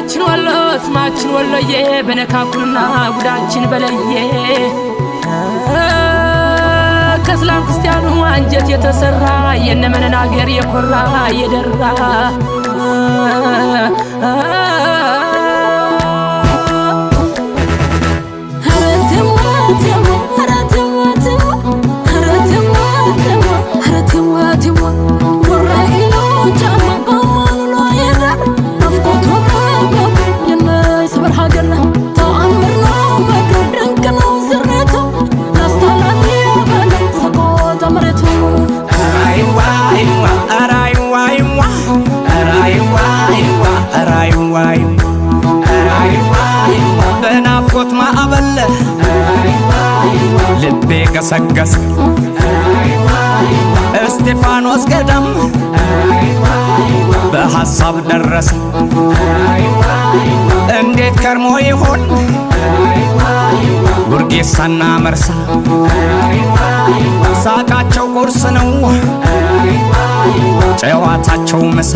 ስማችን ወሎ ስማችን ወሎዬ በነካኩንና ጉዳችን በለየ፣ ከእስላም ክርስቲያኑ አንጀት የተሰራ የነመነን አገር የኮራ የደራ። በናፍቆት ማዕበል ልቤ ገሰገሰ፣ እስጢፋኖስ ገዳም በሐሳብ ደረሰ። እንዴት ከርሞ ይሆን ጉርጌሳና መርሳ? ሳቃቸው ቁርስ ነው፣ ጨዋታቸው ምሳ።